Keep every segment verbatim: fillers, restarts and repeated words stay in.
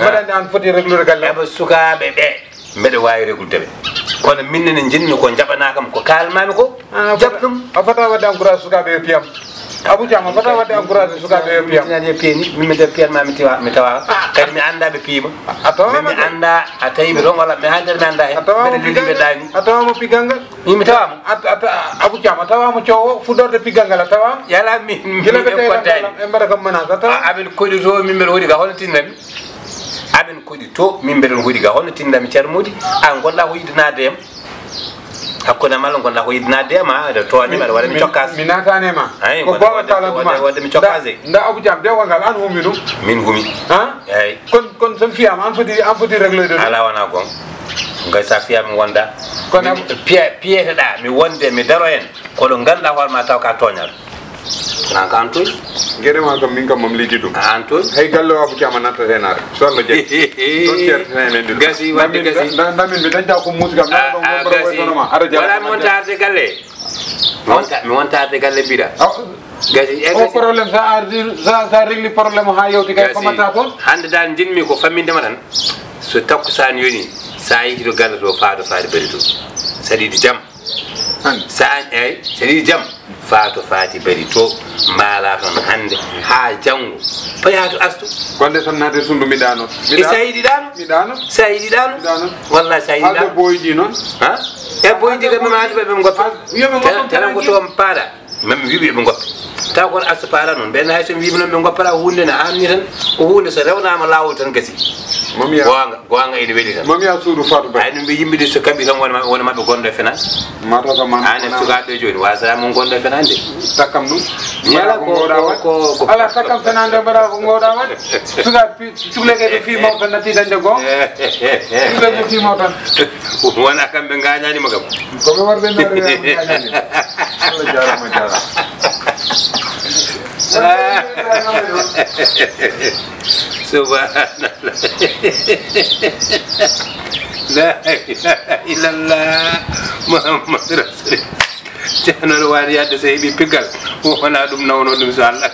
Mbaɗande an foti reglude galle am. Eɓe sukaaɓe ɓe, mbeɗa waawi reglude ɓe. Kono min ne njinmi ko njaɓanaa kam ko kaalmaami ko. Ah, jaɓ ɗum. A fota waɗde encourage sukaaɓe yo piyam. Abou Thiam, a fota waɗde encourage sukaaɓe yo piyam. Min mi nder piyat ma mi tiwa, mi tawa. Kadi mi annda ɓe piima. A tawa min mi annda, a tawi mi rongola, mi hande mi annda he. A tawa mo piganga. A tawa mo piganga. Min mi tawa mo. A, a, a, Abou Thiam, a tawa mo coowo, fuɗɗorde piggal ngal, a tawa? Yala min, min gila ɓe tawi kottaani. E mbaɗa kam menace, a tawa? A, amin koɗi to, min mbeɗa hoɗi ga hono tinna mi. Amin koɗi to, min mbeɗa hoɗi ga hono tinna mi Ceerno Mody. An gonɗa ko yiɗanaade yam. Hakkunde am Allah gonɗa ko yiɗanaade yam, aɗa tooña mi, aɗa waɗa mi cokkaas. Mi naataani e ma. Ay, ko gonɗa goonga waɗde, taala waɗde, duma. Waɗde mi cokkaas de. Nda, nda Abou Thiam, de wongal, an humi ɗum? Min humi. Ha? Eyi. Kono, kono so mi fiyaama, an foti, an foti regloyde ɗum? Alaa wonaa goonga. Ngam so a fiyaama mi wonda. Kono min piye-, piyeteɗaa mi wonde mi daro heen. Ko ɗo ngannduɗaa hoore ma taw ka tooñal. Kono an ko an tooñi. Geɗe ma kam min kam mami lijji ɗum. A an tooñi. Hay galle o Abou Thiam a nattat heen are. So Allah jaɓi. Ɗon ceertene men ɗum. Gasi, wadde gasi. Nda, nda, nda min mi dañta ko muusi kam. A, nda ɗon a, wonɓe gasi. Wayno ma. Aɗa jara. Wala mi wonta arde galle. Mi wonta, mi wonta arde galle mbiɗa. Aw. Gasi, e o gasi. Problème, sa ardi, sa, sa régli problème o ha yewti kay, gasi. Ko mbatta toon? Hannde dal njinmi ko famminde ma tan. So takkusaan yoni, sa yehi to galle to, faa to faade bari to. Saɗi jam. An? Sa an, eyi, saɗi jam. Faa to faati bari to, mbaala toon hannde haa janngo. Payaa to astu. Gonde tan naade sunndu mi ɗaano. Mi ɗaano. Sa yiɗi ɗaano? Mi ɗaano. Sa yiɗi ɗaano? Mi ɗaano. Wallahi sa yiɗi ɗaano. Haalde boyji noon. Ha? E boyji kam mi maandi ɓe ɓe ngoppi. Yo ɓe ngoppi. Tara ko toon paada. Même wiɓe ɓe ngoppi. Taw kon astu paala noon. Ɓen hay so mi wiɓe noon ɓe ngoppata huunde ne anni tan. Ko huunde so rewnama laawol tan gasi. Mami ya. Goonga, goonga ene weli tan. Mami ya suudu Fatou Ba. Ay no mbi yimɓe ɗi so kaɓi tan wona, wona maɓɓe gonɗo e fenande. Mataw kam man. An e sukaaɓe jooni, wasata mon gonɗo e fenande. Takkam ɗum. Yala ko, ko, ko, ko. Ala takkam fenande mbaɗa ko ngooɗa waɗde. Sukaaɓe pi-, cukleke ɓe fii mawɓe tan natti dañde goonga. Cukleke ɓe fii mawɓe tan. Wona kamɓe ngañaani mo kam. Ko ɓe warɓe no ɓe ngañaani. Allah jaaraama, jaaraama. Subhanallah. La ilaha illallah. Muhammad Rasulullah. Ceerno no wawi yadde so heeɓi piggal, wona ɗum nawno ɗum so Allah.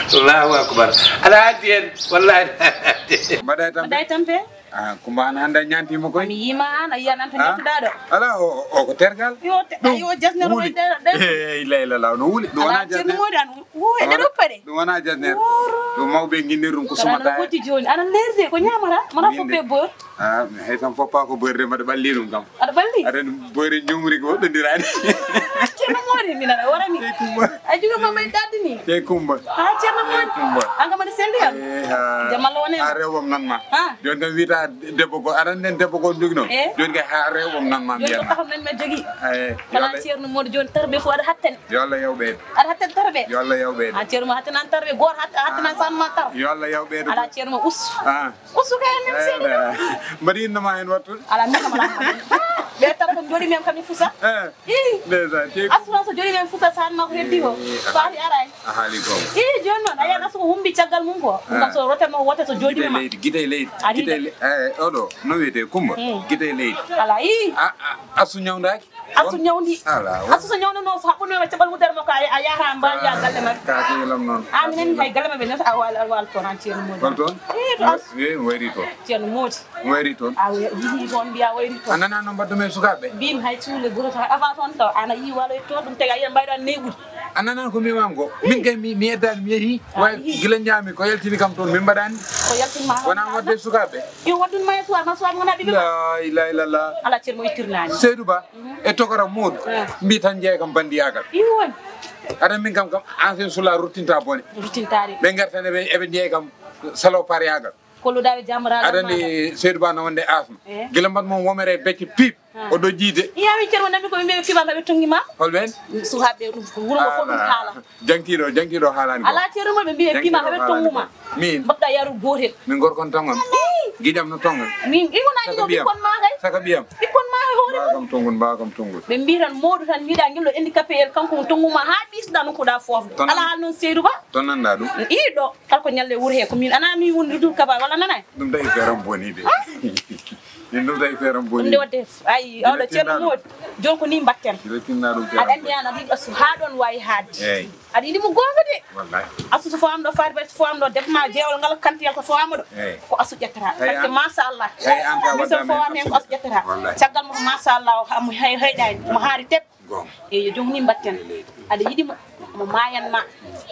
Allahu akbar. Aɗa haaldi hen, wallahi aɗa haaldi hen. Mbaɗa e tampe? Mbaɗa e tampe? Ah, Kumba an hannde a ñaantiima koy. Mi yiima an, a yiyan an to ñettuɗaa ɗo. Ala, o, o, o ko tergal. Yo, te-, ɗum yo jasnere wuli. Wayde, ɗe. Eh, illa, illa, law no wuli. Ɗum wona jasnere. Ala, Ceerno Mody an, wo, e nder uppa ɗe. Ɗum wona jasnere. Wuro. Ɗum mawɓe nginnir ɗum ko sumata. Kono ana foti jooni. Ana leerde, ko ñaamata? Mbaɗa fof pe beurre. Ah, hay tan foppa ko beurre, mbaɗa ɓalli ɗum kam. Aɗa ɓalli? Aɗa anndi boyre ñumri ko woɗɗondiraani. Ceerno Mody, min aɗa warani. Tey Kumba. A jugo ma may daddi ni. Tey Kumba. Ha, Ceerno Mody. Tey Kumba. An kam aɗa selli kam. Eh, ha. Jam Allah wone. Ha, rewɓam nan ma. Ha. Jooni kam wiyata debbo go, aɗa anndi en debbo go jogino. Eh. Jooni kay ha rewɓam nan ma. Jooni mbiyan ko ma. Taxam nan ma jogi. Eh, yo kala Allah. Ceerno Mody jooni tarbe fof aɗa hattani. Yo Allah yaw ɓeydo. Aɗa hattani tarbe. Yo Allah yaw ɓeydo. Ha, Ceerno mo hattanan tarbe, goto hat-, hattanan san ma tar. Yo Allah yaw ɓeydo. Ala Ceerno mo us. Ah. Usu kay, min seeɗa ɗo. Mbaɗi innama hen wattude? Ala, min kam ala. Ɓe tan ko jooɗi men kam mi fusa. Eh. Ii. Ndeysaan, tey. Assurance jooɗi men fusa, saan ma ko heddi ko. Ii, faati aray. A haali ko. Ii, jooni noon, a yiyat asu ko humbi caggal mum ko. Ɗum kam so rote mo wote so jooɗi ma. Gite leydi, gite leydi. Ari gite de. Le-, eh, oɗo, no wiyetee Kumba? Hmm. Gite leydi. Ala, ii. A, a, asu ñawndaaki? Asu ñawndi. Ala, o- Asu so ñawndanoo, so haɓɓunoo e caɓal wuddere makko, a, a yaha mbaaloya galle maɓɓe. Ka ko yelam noon. An nani hay galle maɓɓe noon, a waal, a waal toon, an Ceerno Mody. Hol toon? Ii, to asu. Wi, wayri toon. Ceerno Mody. Wayri toon. A wi-, yii toon mbiya wayri toon. A nanaa no mbaɗdu men sukaaɓe? Mbimi hay cuule guro to, avant toon taw, ana yii waloy toon, ɗum tagi a yiyan mbayɗo an neeɓude. A nanaa ko mbimam ko? Min kay mi, mi eddaani, mi yehii. A yehii. Gila ñaami ko yaltini kam toon, min mbaɗaani. Ko yaltini ma. Wonaa waɗde sukaaɓe? Yo waɗdun ma e suwaa, ma suwaa wonaa ɓiɓɓe ma. La ilaha illallah. Ala Ceerno mo ittirnaani. Seydou Ba. E tokora Moodu. Ah. Mbi tan jeeya kam bandiyaagal. Iwon. Aɗa min kam kam ancien sula ruttinta bone. Ruttintaade. Ɓe ngartan eɓe, eɓe jeeya kam salopariyaagal. Kolluɗaaɓe jambaraagal. Aɗa anndi Seydou Ba no wonde asma. Eh. Gila mbaɗ mon womere becce piip. Ah. O ɗo jiide. Iya min Ceerno nambi ko ɓe mbiɓe piɓa ɓe tongi ma. Hol ɓen? Suhaaɓe ɗum ko wuro ngo fof ɗum haala. Jangtiiɗo, jangtiiɗo haalaani ko. Alaa Ceerno Mody, ɓe mbiɓe piɓa ɓe tongu ma. Min. Mbaɗɗa yaru gootel. Min gorko on tongon. Ii. Giƴam no tongon. Min, i wona giɗo ɓikkon ma kay. Saka ɓiyam. Ɓikkon ma e hoore mum. Mbawa kam tongun, mbawa kam tongun. Ɓe mbi tan Moodu tan mbiɗa ngillo handicapé el kanko tongu ma haa ɗisɗa nokkuɗa foofde. Ton- Alaa noon Seydou Ba. Ton nanda ɗum. Ii ɗo, kala ko ñalle wuro he ko min, ana mi woni Doudou Kaba walla nana? Ɗum tawi feram boni de. Ah. Min ɗum tawi feere am boni. Ɗum de waɗde, ay, oɗo ceerno Moodi. Jooni ko ni mbatten. Aɗa anndi an, aɗa yiɗi Asu haa ɗoon waawi haadde. Eey. Aɗa yiɗi mo goonga de. Wallaay. Asu so fawam ɗo faade, so fawam ɗo debbo ma jeewol ngal kantiyal ko fawama ɗo. Eey. Ko Asu ƴettata. Parce que machallah. Eey, an ka min so fawam heen ko Asu ƴettata. Wallaay. Caggal mo ko machallah, o ha-, mo hay-, hayɗaani, mo haari teb. Goonga. Eey, yo joom ni mbatten. Aɗa yiɗi mo, mo maayan ma.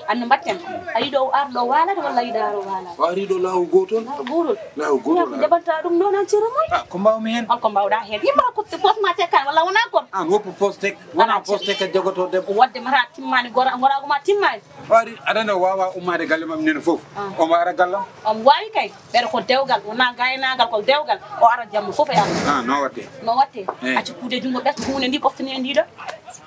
Anno mbatten. A yiɗo o ar ɗo waalata walla a yiɗa ar o waalata? O ari ɗo laawol gootol. Laawol gootol. Laawol gootol. Ko jaɓanta ɗum ɗo nan ceerno Moodi? Ah, ko mbawmi heen. Hol ko mbawɗa heen? Yimma ko poste ma tekkan walla wona kon? An woppu poste tek. Wona poste tek jogoto debbo. Wadde mata timmani gora, gorago ma timmani. O ari, aɗa anndi o waawa ummaade galle mam nene fof. Ah. Omo ara gallam. Omo waawi kay. Ɓeɗo ko dewgal, wona gaynaagal, ko dewgal. O ara jamma fof e Allah. Ah, no watte? No watte? Eh. Accu kuude junngo ɓesɗo huunde ndi ɓoftani en ndi ɗo.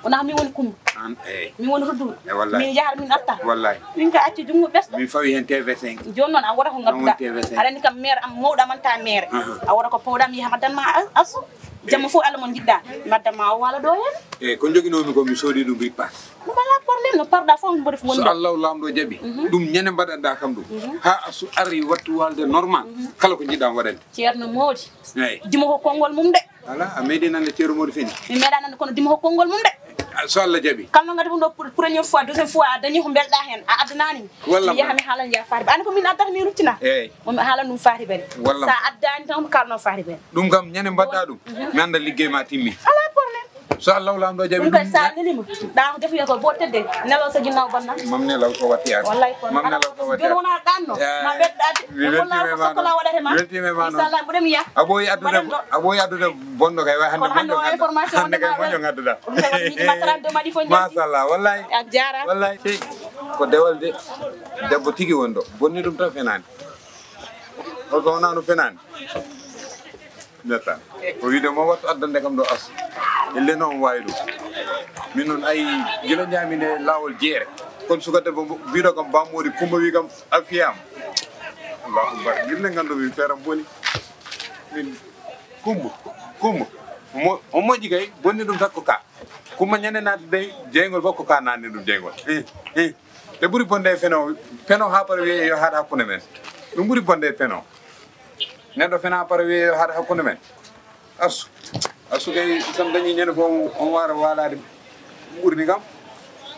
Wona ko min woni Kumba. An, eh. Min woni Rudduɗo. Eh, wallahi. Min yahata, min arta. Wallahi. Min ka accu junngo ɓesɗo. Min fawi heen T V cinq. Jooni noon a wota ko ngadduɗa. T V cinq. Aɗa anndi kam maire am, mawɗo am an ta maire. Aha. A wota ko pawɗa mi yaha mi addan ma a-, Asu. Jamma fof Allah mo njiɗɗa. Mi addan ma o waala ɗo heen. Eh, ko njoginoomi ko mi soodi ɗum ripaas. Ɗum alaa problème, no parɗa fof mboɗo fof wonde. So Allah laamɗo jaɓi, mhm, ɗum ñande mbaɗanɗa kam ɗum. Mhm. Haa Asu ari wattu waalde normal. Mhm. Kala ko njiɗɗa mi waɗante. Ceerno Moodi. Eey. Dimo ko konngol mum de. Alaa, a meeɗi nande Ceerno Moodi fini? Mi meeɗa nande kono dimo ko konngol mum de. Ah, so Allah jaɓi. Kam no ngati ɗum ɗo pour première fois, deuxième fois a dañi ko mbelɗa heen, a addanaani. Wallah. Mi yaha mi haalan ya Fahri Bari. An ko min addata mi ruttina. Eey. Mo mi haalan ɗum Fahri Bari. Wallah. Sa addaani tan ko kalno Fahri Bari. Ɗum kam ñande mbaɗɗa ɗum. Mhm. Mi annda liggey ma timmi. Alaa problème. So Allah laamɗo jaɓi ɗum kay, ɗum, sa nelima. Ɗa ko defuya ko bo tedde. Nelo sa ginnaaw banna. Mam nelaw ko watti yaade. Wallahi ko. Mam nelaw ko watti yaade. Jooni wona ɗanno. Ya. Ma ɓeddaade. Mi weltima e ma noon. Sokola waɗata ma. Mi weltima e ma noon. Inchallah, mboɗo mi yaha. A ɓooyi addude, a ɓooyi addude bonɗo kay, way hannde moƴƴo ngadduɗa. Hannde kay moƴƴo ngadduɗa. Ɗum kay waɗi yiɗi ma trente-deux maɗi fof ñamdi. Machallah, wallahi. A jaaraama. Wallahi. Sey, ko dewal de. Debbo tigi woni ɗo. Bonni ɗum tan fenaani. Holko wonaa no fenaani? Netta. O wiide mo wattu addande kam ɗo Asu. Elle noon waawi ɗum. Min noon ayi gila njaami nde laawol jeere. Kono suka debbo mbo-, mbiɗo kam bammoɗi Kumba wi kam a fiyama. Allahu akbar. Gille nganndu min feeram boni. Min Kumba, Kumba. Mo, o moƴƴi kay, bonni ɗum takko ka. Kumba ñande naati dey, jeyngol fof ko ka nanni ɗum jeyngol. Eh, eh. Ɓe ɓuri bonde e feno, feno haa para wiye yo haɗ hakkunde men. Ɗum ɓuri bonde e feno. Neɗɗo fena para wiye yo haɗ hakkunde men. Asu. Asu kay, so mi dañi ñande fof, on waara waalaade ɓurni kam.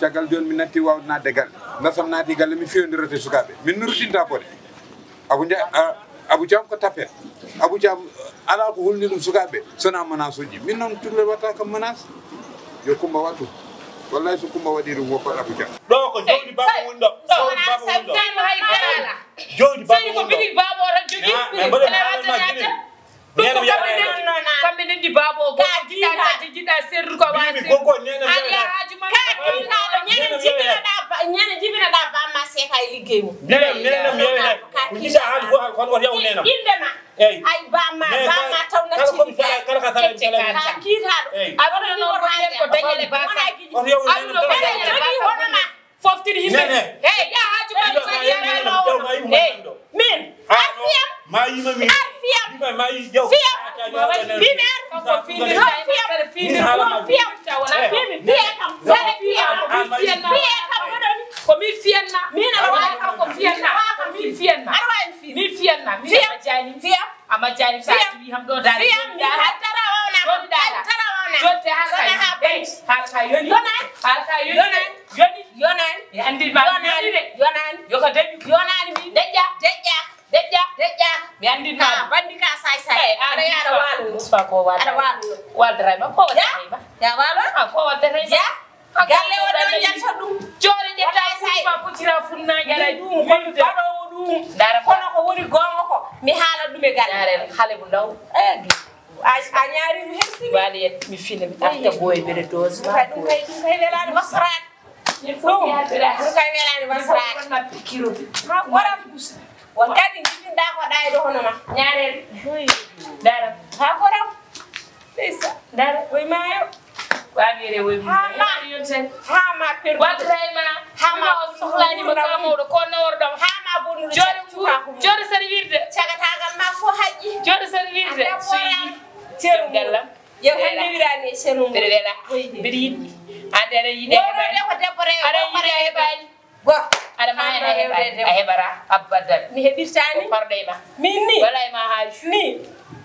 Caggal jooni mi natti waawde naatde galle. Nde so mi naati galle, mi fewndirata e sukaaɓe. Min mi ruttinta bone. Abu Nja-, a-, Abu Caam ko tapet. Abu Caam alaa ko hulni ɗum sukaaɓe, so wonaa menace uji. Min noon, tulle watta kam menace. Yo Kumba waɗu. Wallahi, so Kumba waɗi ɗum, woppat Abu Caam. Ɗo ko jawdi baaba woni ɗo. Jawdi baaba woni ɗo. Jawdi baaba woni ɗo. Bigi baaba o tan jogii. Ah, mais mbaɗen haalal ma jibin. Ɗum ko kamɓe ndendi, kamɓe ndendi baaba o, goto jiɗɗa, jiɗɗa serrude ko wawa serrude. Ko, ko nenam. An yaha haaju ma. Ka kiitaaɗo, ñande jibinoɗa ba-, ñande jibinoɗa bamma seeka e liggey mum. Nenam, nenam yewe hen. Ko jiɗɗa haaju fof haal, kono wata yaw nenam. Innde ma. Eyi. Ay bamma, bamma taw natti. Kala ko mi sala, kala ka sala, mi sala. Ka kiitaaɗo. Eyi. Aduna noon ko yen ko dañele basa. Wata yaw nenam. Aduna ko dañele basa. Foftiri yimɓe. Nene. Hey, ya haaju ma. Hey, min. Arfiyam. Ma yima mi. Arfiyam. Yima ma yi jaw. Fiyam. Bimi ar. Ko fini. Fiyam. Fini. Fiyam. Fiyam. Fiyam. Fiyam. Ko mi fiyanna. Min ala wala ko fiyanna. Ko mi fiyanna. Arwa en fi. Mi fiyanna. Mi fiyanna. Fiyam. Ama jani sa wi ham ɗo dara. Fiyam mi hattara wona. Ɗon dara. Hattara wona. Jotte har kay. Har kay yoni. Har kay yoni. Yoni. Yonani. Mi anndi ma yonani de. Yonani. Yo ko dañi. Yonani mi. Deƴƴa. Deƴƴa. Deƴƴa. Deƴƴa. Mi anndi ma. Ka bandi ka say say. Eyi, an aɗa yaara waalo. Muspa ko waalo. Aɗa waalo. Waalo dara ma ko waalo. Ya. Ya waalo. An ko waalo dara. Ya. Galle o ɗon yalta ɗum. Joore ƴetta. Wallaay, say. Ko tira funna jara. Ɗum ko mi baɗoowo ɗum. Dara. Kono ko woni goonga ko mi haala ɗum e galle. Dara, xale bu ndaw. Eh, a, a ñaari mi hersini. Waali yet mi fina mi arta boy bere doze. Ɗum kay, ɗum kay, ɗum kay welaani wasraade. Ɗum, ɗum kay welaani wasraade. Ha, waram. Won kadi jiɗinɗa ko ɗayde hono ma. Ñaareel. Dara. Ha, koram. Ndeysa. Ndara. Woy maayo. Waɗire woy maayo. Ha ma. Yonten. Ha ma perdu. Waɗray ma. Ha ma. Sohlani mo ka mawɗo ko nawor ɗom. Ha ma bonu. Jooɗo wuro. Jooɗo sari wirde. Cagatagal ma fo haƴƴi. Jooɗo sari wirde. So yiɗi. Ceeru gallam. Yo hande wirani e ceeru. Mbeɗa wela. Mbeɗa yiɗi. Ande aɗa yiɗi heɓani. Ko debbo rewo. Aɗa yiɗi heɓani. Gorko. Aɗa ma en a heɓa a heɓara abadan. Mi heɓirtaani. Parɗo e ma. Min ni. Wala e ma haaju. Ni.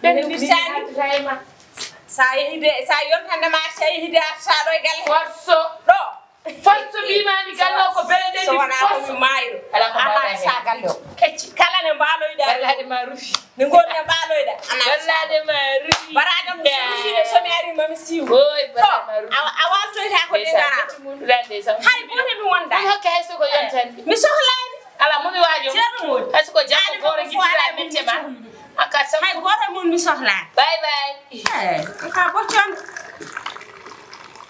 Ɓen mi heɓirtaani. Sa yehide sa yontande ma sa yehide arta ɗo e galle. Forso. Ɗo. Forso mbimami galle o ko beleɗe. So wona ko mi maayɗo. Ala ko mbaɗa hen. Sa galle o. Kecci. Kala ne mbaloyɗa. Gallaɗe ma rufi. Ni ngol ne mbaloyɗa. Ana gallaɗe ma rufi. Baraɗam so rufi so mi ari mami siw. Oy baraɗa ma rufi. A waltoyta ko de ngara. Hay goto mi wonda. Ɗum hokke hay soko yontande. Mi sohlani. Ala mo mi wajo. Ceerno Mody. Hay soko jamma goro gittira mette ma. Aka sam. Hay goto mun mi sohlani. Bye bye. Eh, ka boccon.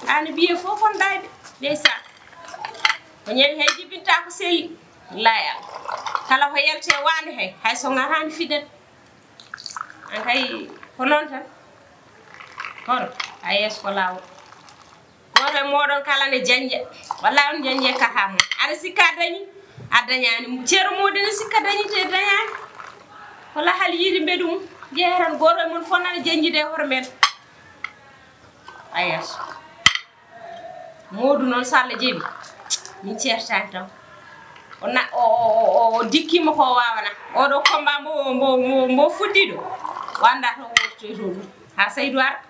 Ani biye fof kon dayde. Ndeysan. Ko ñami hay jibinta ko seli. Laya. Kala ko yelte wande hay. Hay so ngarani fidan. An kay ko noon tan. Kono a yeeso ko laawol. Gooto e mooɗon kala ne jannja. Walla on jannje kata mum. Aɗa sikka a dañi. A dañani. Ceerno Mody ne sikka dañi te dañani. Wala hal yiɗi mbeɗu mum. Jeeya tan gooto e mon fof nana jannjide e hoto men. A yeeso. Moodu noon so Allah jaɓi min ceertani taw. O na o o o o dikkima ko wawana. Oɗo combat mbo mbo mbo mbo fuɗɗiɗo. Wanda to wottoy to ɗum. Ha Saydou ar.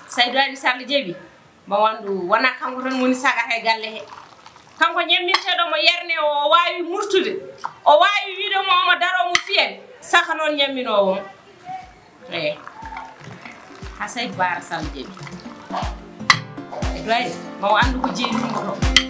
Saydou ari so Allah jaɓi. Mbo wandu wona kanko tan woni sagata e galle he. Kanko ñamminteɗo mo yerne o wawi murtude. O wawi wiide mo omo daro mo fiyen. Saka noon ñamminowo mo. Eyi. Ha Saydou Bara Sall jeeɓi. Eɗo wawi ma o anndu ko jeeyi ɗum ɗo.